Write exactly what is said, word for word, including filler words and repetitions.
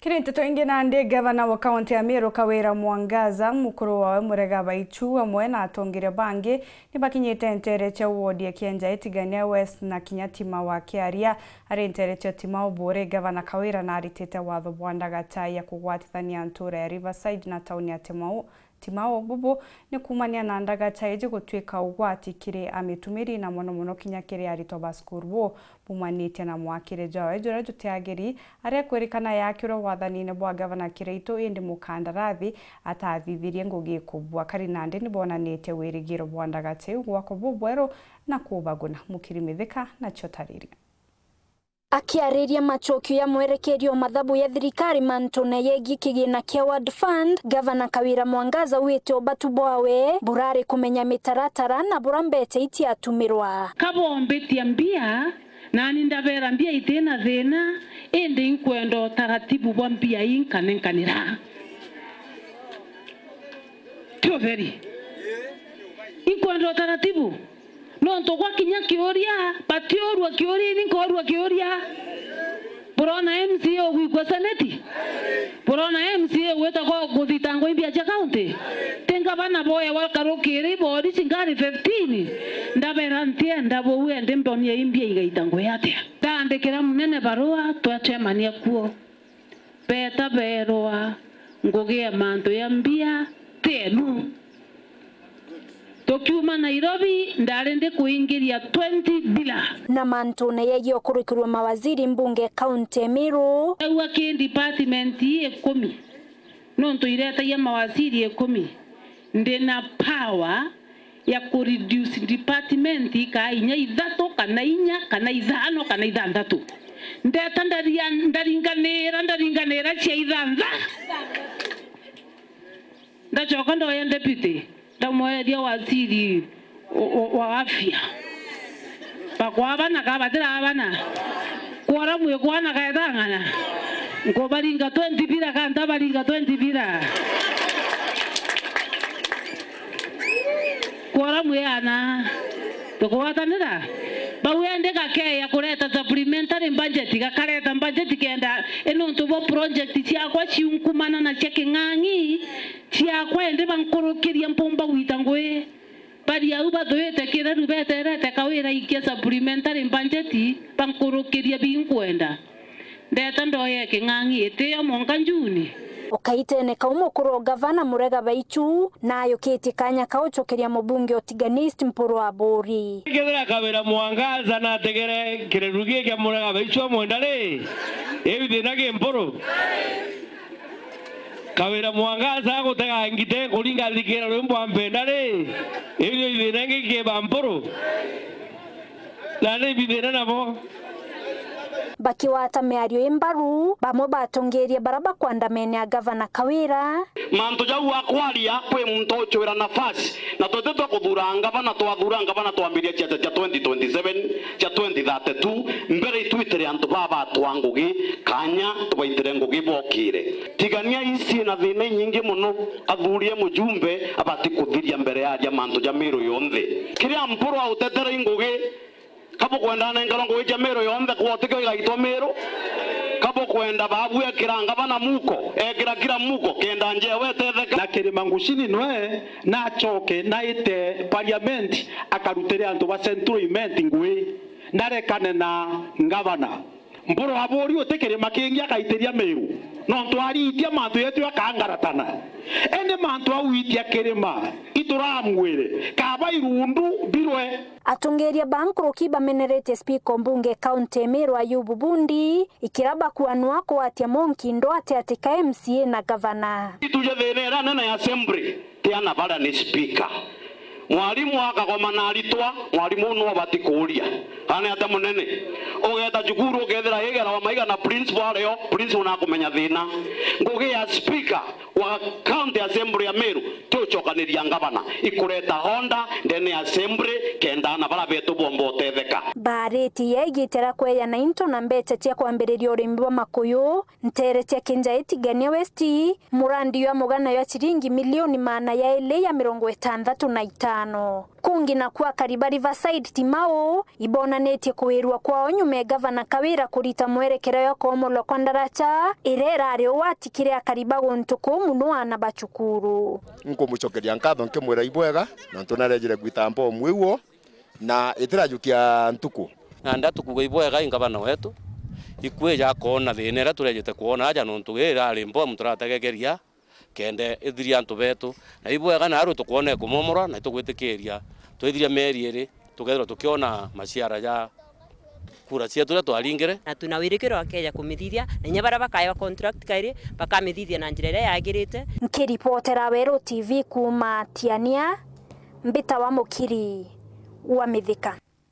Kiri nteto ingi nandi, gavana wa kaunti ya Meru Kawira Mwangaza, mukuru wawe Murega Baichu, amwe na atongeria bangi ni bakinyite nteere cia wodi ya Kienja Itigania West na kinya Timau akiaria ari nteere cia Timau Buri. Gavana Kawira naritite watho bwa ndagachai ya kugwatithania ntuura ya Riverside na tauni ya Timau. Timau bubu ni kuumania na ndagacha iji gutuika ugwati kiri amitumiri na mono mono kinya kiri aritwa ba cukuru bu bumanitie na mwakire jwawe juria jutiagiri, aria kwirikana yaakirwe wathanine bwa gavana Kiraitu, indi mukandarathi atathithirie ngugi ikubua. Kari nandi ni bonanitie wirigiro bwa ndagacha iu gwakwa bubweru na kubaguna. Mukiri Mithika nacio tariri. Akiariria macokio ya mwerekerio mathabu ya thirikari mantune yegii kigina kia World Fund, Gavana Kawira Mwangaza augite ubatu bwawe burari kumenya mitaratara na bura mbecha itiatumirwa. Kabombitia mbia, nani ndabera mbia itina thina, indi inkwenda utaratibu bwa mbia inkanenkanira. Ti utheri. Inkwenda utaratibu. Nontu gwakinya kiuria, batiurua kiuria, ini nkaurua kiuria. Burona M C A ugwikua seneti? Burona M C A gwita kwa guthitangwa i mbia cia kaunti? Ti ngavana boya wakarukiri borici ngari fifteen? Ndabera ntienda buu, endi mbonie i mbia igaitangwa atia? Ndaandikira munene barua, twacemania kuo. Beeta beerwa, ngugi ya mantu ya mbia ti enu. Tukiuma Nairobi, ndari ndi kuingiria twenty bila. Na mantune yegii ukurukirwa mawaziri mbunge kaunti ya Meru. Aua ki department ikumi, nontu iretagia mawaziri ikumi, ndi na power ya ku reduce department ikaa inya ithatu, kana inya, kana ithano, kana ithanthatu. Ndeta ndaria-, ndaringanira, ndaringanira cia ithantha. Ndacoka ndoya deputy, ndamweethia waziri o-, o-, wa afya. Bakwa bana ka batira bana. Kwora mwikwana kaetang'ana. Nkubaringa twenty bira ka ntabaringa twenty bira. Kwora mwiana. Tukugwatanira? Bau endi gakeya kureta supplementary budget, gakareta budget kenda, i nontu bwa project ciakwa ciunkumana na cia king'ang'i ciakwa, endi bankurukiria mpumba gwita ngui. Bari au bathuite kireru beterete Kawira aikie supplementary budget, bankurukiria binkwenda. Ndeta ndoye king'ang'i itio mwanka Juni. Ukaitene kau mukuru o gavana Murega Baichu nayukitie kanya ka ucokeria mubunge Otiganist Mpuru Aburi. Kethira Kawira Mwangaza nategere kireru giki kia Murega Baichu amwenda ri, iu thina ki Mpuru? Kawira Mwangaza agutega ngite kuringa thikira rwimbo ampenda ri, iu thina ingi kiba Mpuru? Na ni bithina nabo. Bakigwata miario i mbaru, bamwe batongeerie bara bakwandamene a gavana Kawira. Mantu jau akwaria, kwi muntu ucwira nafasi, na twete twa kuthura ngavana, twathura ngavana twambiria ciaca cia twenty twenty-seven, cia twenty thirty-two, mbere itwitire antu baba batwa ngugi, kanya tubaitire ngugi bokire. Tigania ii ciina thina inyingi mono, athuri e mujumbe abati kuthiria mbere aria mantu ja Miru yonthe. Kiria Mpuru autetera i ngugi, kabukwenda anenkerwa ngugi ja Miru yonthe kwa utikio igaitwa Miru? Kabukwenda babu ekira ngavana muko, ekira kira muko, kenda njewe etetheka? Na Kirima Ngucini nwe nachoke naite parliament akarutire antu ba Central Imenti ngugi, ndarekane na ngavana. Mpuru Aburi uti kirima kingi akaitiria Miru, nontu ariitia mantu yetu akangaratana. Indi mantu au itia kirima, ituramwire, kaba irundu birwe. Atongeeria ba nkuruki bameneretie spika o mbunge kaunti ya Miru Ayubu Bundi, ikira bakuanwa kugwatia monki ndwate ati ka M C A na gavana. Ituje thina iria nene ya assembly, ti ana baria ni spika. Mwarimu akagoma na aritwa, mwarimu uu nwe ubati kuuria, kana ni atia munene? Ugeeta cukuru ukethira igera wa maiga na principal ario, principal nakumenya thina. Ngugi ya speaker wa County Assembly ya Meru ti ucokaniria ngavana, ikureta honda ndene ya assembly kenda ana baria betu bomba utetheka. Baaritie yegiite ria kweyana into na mbecha cia kwambiriria urimi bwa makuyu, nteere cia Kinjai Tigania West, murandi jwa mugana jwa ciringi milioni maana jairi ja mirongo itantatu na itano. Ano. Kungi naku akari ba Riverside Timau ibonanitie kuwirua kwao nyuma ya gavana Kawira kurita mwerekero ya komolwa kwa ndaraca iria irari ugwati kiri akari ba guntu kuu muno ana ba cukuru. Nkumucokeria nkatho nkimwira ibwega nontu narejire gwita mbomu iu na itirajukia ntuku. Na nda tukuga ibwega i ngavana wetu ikwija akoona thina iria turejite kwona aja nontu ii irari mbomu turategekeria kenda ithiria antu betu. Na ibwega naarua tukwona ikumomora na itugwitikiria twithiria mieri iri tukethirwa tukiona maciara ja kura cietu iria twaringire. Na twina wirikiro akeja kumithithia, na inya baria bakaewa contract kairi bakamithithia na njira iria yagirite. Nkiripotera Weru T V kuuma Tiania, mbitawa Mukiri wa Mithika.